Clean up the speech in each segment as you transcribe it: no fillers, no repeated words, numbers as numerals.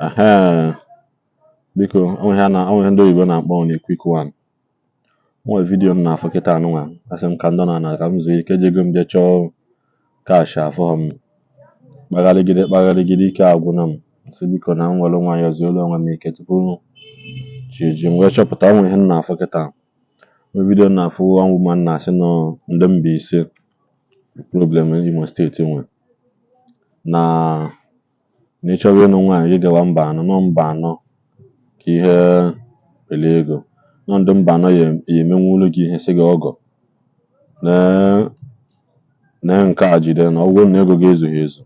Ehee, biko, o nwere ihe a na o nwere ihe ndị oyibo na-akpọ on a quick one. O nwere video m na-afụ kịta anụnwa, asị m ka m nọ n'ala ka m zuo ike, ejego m jee chọọ cash, afụghọ m, kpagharịgide kpagharịgide, ike agwụna m. Sị biko na m were nwayọọ zuoro onwe m ike tupu chi eji. M wee chọpụta o nwere ihe m na-afụ kịta. Nwere video m na-afụ, one woman na-asị nọ ndị Mbaise problem Imo Steeti nwe na na ị chọrọ ịnụ nwaanyị, gị gawa mba anọ, nọ mba anọ ka ihe were ego nọ ndị mba anọ ya emenwuru gị ihe, sị gị ọgọ nee nee nke a, jide na ọ bụrụ na ego gị ezughị ezu,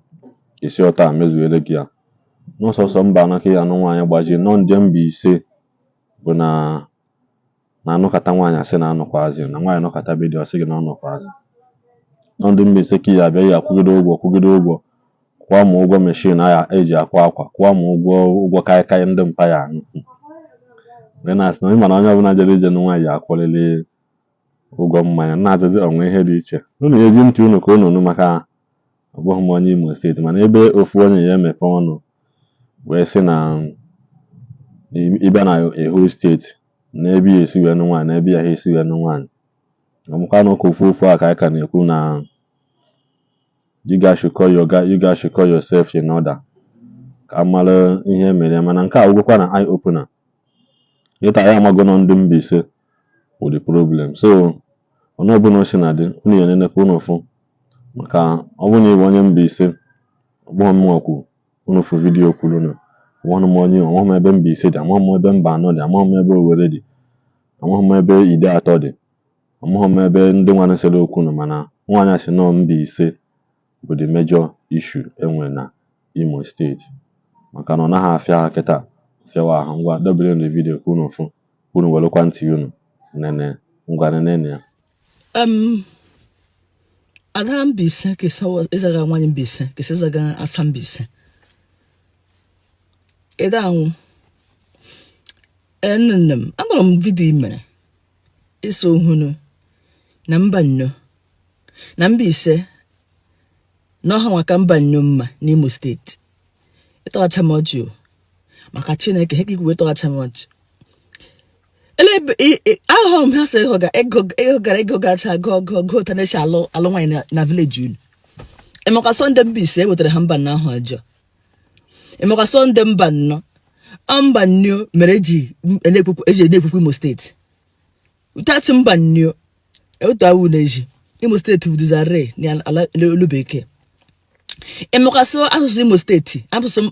esi ọta a mezuere gị ya n'ọsọsọ mba anọ ka ị anụ nwaanyị gbajie nọ. Ndị Mbaise bụ na na-anụkata nwaanyị, asị na anụkwaazị na nwaanyị nọkata be di, ọ sị gị na ọ nọkwaazị nọ. Ndị Mbaise ka ị abịa ya akwụgide ụgwọ, kwụgide ụgwọ, kwụọ ma ụgwọ machine a eji akwa akwa, kwụọ ma ụgwọ ụgwọ kaikai ndị mpa ya aṅụ, wee na-asị na ịma na onye ọbụla jere ije nụ nwaanyị ya akwụrịrị ụgwọ mmanya. Na-ajụzi onwe ihe dị iche unu eji ntị unu ka unu nụ, maka ọ bụghị m onye Imo Steeti, mana ebe ofu onye ya emepe ọnụ wee sị na ịbịa na eho steeti na ebe ya esi wee nụ nwaanyị na ebe ya ha esi wee nụ nwaanyị, ọmụkwa na ụka ofu ofu a ka anyị ka na-ekwu na you guys should call your guy, you guys should call yourself in order ka a mara ihe e mere ya. Mana nke a wụgokwa na eye opener ịta ya amago nọ ndị Mbaise wụ the problem. So onye ọbụla o si na dị unu ya enenekwa unu fụ, maka ọ bụrụ na ị bụ onye Mbaise, ọ bụghị mụnwa kwuru, unu fụ video kwuru nụ. Amaghị m onye, amaghị m ebe Mbaise dị, amaghị m ebe mba anọ dị, amaghị m ebe Owerri dị, amaghị m ebe Ideatọ dị, amaghị m ebe ndị nwanne sere okwu nọ, mana nwaanyị a sị nọọ Mbaise bụ the major issue enwere na Imo Steeti, maka na ọ naghị afịa ha kịta fịawa ahụ. Ngwa, dobere the video ka unu fụ, unu werekwa ntị unu nene. Ngwa, nene ya. Ada Mbaise ka ịzaga nwaanyị Mbaise ka ịzaga asa Mbaise ịda anwụ. Ee, nne nne m, anụrụ m video ị mere ịso ohunu na mba nno na Mbaise na ọha maka mba nno mma n'Imo Steeti. Ịtọghacha m ọchị o, maka Chineke he ka ikwu ịtọghacha m ọchị. Ele ebe ahụrụ m ha sị ịhụga ego, ịhụgara ego gacha gụọ gụọ gụọ otu na-esi alụ alụ nwaanyị na village unu. Ịmakwa sọ ndị Mbaise ewetara ha mba nna ahụ ọjọọ. Ịmakwa sọ ndị mba nnọọ ọ mba nnio mere eji na-ekwukwu Imo Steeti without mba nnio otu awụ na-eji Imo Steeti wudizare na ala olu bekee. Ịmakwa sọ asụsụ Imo Steeti,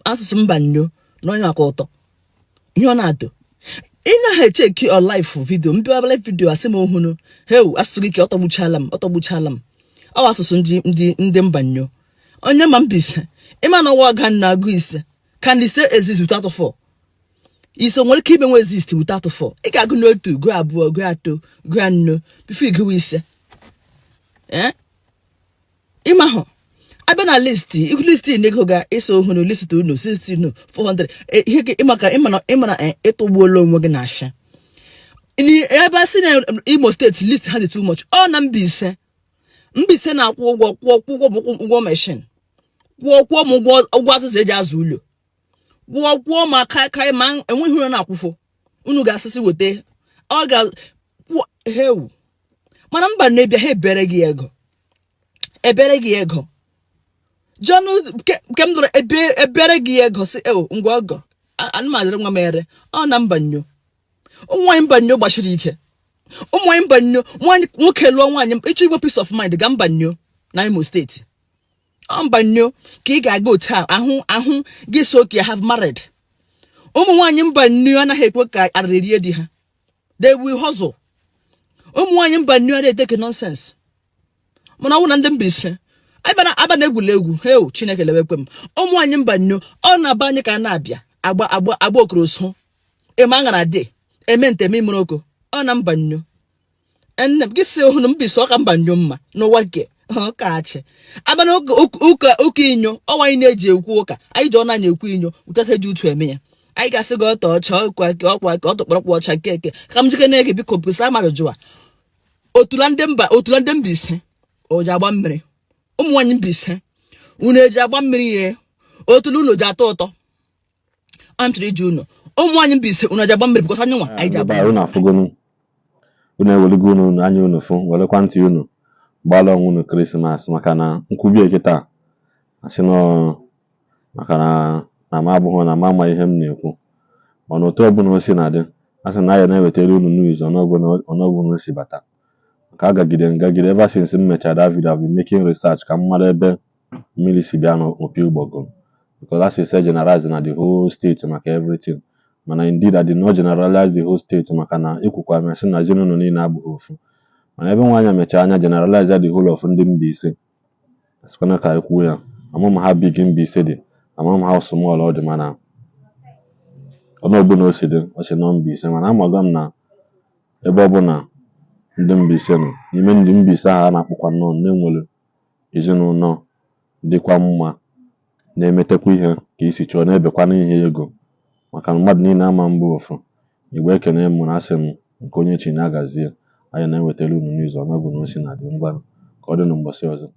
asụsụ mba nnio na onye maka ụtọ ihe ọ na-atọ. Ị naghị echeki ọ live video mbịa live video, asị m ohunu heu asụsụ gị ka ọ tọgbuchala m, ọ tọgbuchala m. Ọ bụ asụsụ ndị mba nnyo. Onye ma Mbaise, ịma na ọwa ga na agụ ise, can ise exist without four? Ise nwere ike imenwe exist without four? Ị ga-agụ n'otu, gụọ abụọ, gụọ atọ, gụọ anọ before ịgụwa ise. Ee, ịma hụ abịa na list, ihu list na ego ga ịso ohunu list unu 60 unu 400. Ihe gị ịmaka ịma na ịtụgbuola onwe gị na asha. Ebe a sị na Imo Steeti list ha dị too much, ọ na Mbaise. Mbaise na-akwụ ụgwọ, kwụọ kwụọ ụgwọ, ụgwọ machine, kwụọ kwụọ m ụgwọ, ụgwọ azịza eji azụ ụlọ, kwụọ kwụọ ma kai ma enweghị onye na-akwụfo unu ga-asịsị weta ọ ga kwụọ hewu. Mana mba na-ebịa ha ebere gị ego, ebere gị ego jọnụ nke m dọrọ ebe ebere gị ego si ewo ngwa ọgọ anụmadịrị nwa m ere ọ na mba nnyo. Ụmụ nwaanyị mba nnyo gbachiri ike. Ụmụ nwaanyị mba nnyo, nwaanyị nwoke lụọ nwaanyị, ịchọ inwe peace of mind, ga mba nnyo na Imo Steeti. Ọ mba nnyo ka ị ga-aga otu a ahụ ahụ gị so ka have married. Ụmụ nwaanyị mba nnyo anaghị ekwe ka arịrị rie di ha. They will hustle. Ụmụ nwaanyị mba nnyo anaghị eteke nonsense. Mana ọ bụrụ na ndị Mbaise aba aba na-egwuli egwu heu, Chineke lewekwe m. Ụmụ nwaanyị mba nnyo, ọ na-aba anyị ka a na-abịa agba agba agba okoroso eme aṅara dị eme nteme imere oko. Ọ na mba nnyo nne m gị si hụrụ Mbaise ọka mba nnyo mma n'ụwa nke ọka achị aba na ụka ụka ụka inyo ọnwa anyị na-eji ekwu ụka, anyị ji ọnụ anyị ekwu inyo ụtata eji utu eme ya. Anyị ga-asị gị ọtọ ọcha ọkwa ọkwa ka ọ tọkpọrọkwa ọcha nke eke ka m jike na-ege. Biko bụsa ama ajụjụ a otula ndị mba, otula ndị Mbaise o ji agba mmiri. Ụmụ nwaanyị Mbaise, unu eji agba mmiri ya? Otulu unu ji atọ ụtọ? Ọ m chọrọ iji unu ụmụ nwaanyị Mbaise, unu aja agba mmiri? Because anyị nwa anyị ji Ndị be agba anyị, mmiri. Unu afụgonu, unu eweligo unu anya unu fụ, werekwa ntị unu gbalụ onwe unu Christmas, maka na nkwubie kịta asị nọ maka na m abụghị na m ama ihe m na-ekwu. Mana otu ọbụla o si na-adị, a sị na anyị na-ewetara unu news ọnụọbụla o si bata, maka agagide ngagide. Ever since m mechara that video, I've been making research ka m mara ebe mmiri si bịa n'opi ụgbọgụrụ, because as I said, generalize na the whole state maka everything. Mana indeed, I did not generalize the whole state, maka na ekwukwa m sị na ezinụlọ niile abụghị ofu. Mana ebe nwaanyị mechara anya generalize the whole of ndị Mbaise, asịkwana ka anyị kwuo ya, ama m how big Mbaise dị, ama m how small ọ dị, mana ọnụọbụla o si dị, ọ si nọ Mbaise. Mana amago m na ebe ọbụla ndị Mbaise nọ, n'ime ndị Mbaise ahụ a na-akpọkwa nnọọ, na-enwere ezinụlọ dịkwa mma, na-emetekwa ihe ka isi chọọ, na-ebekwana ihe ego, maka na mmadụ niile ama mbụ ofu. Igbo, ekene m na asị m nke onye chi na-agazie. Anyị na-ewetara unu news ọnụọbụla o si na dị. Ngwanụ, ka ọ dị na mbọsị ọzọ.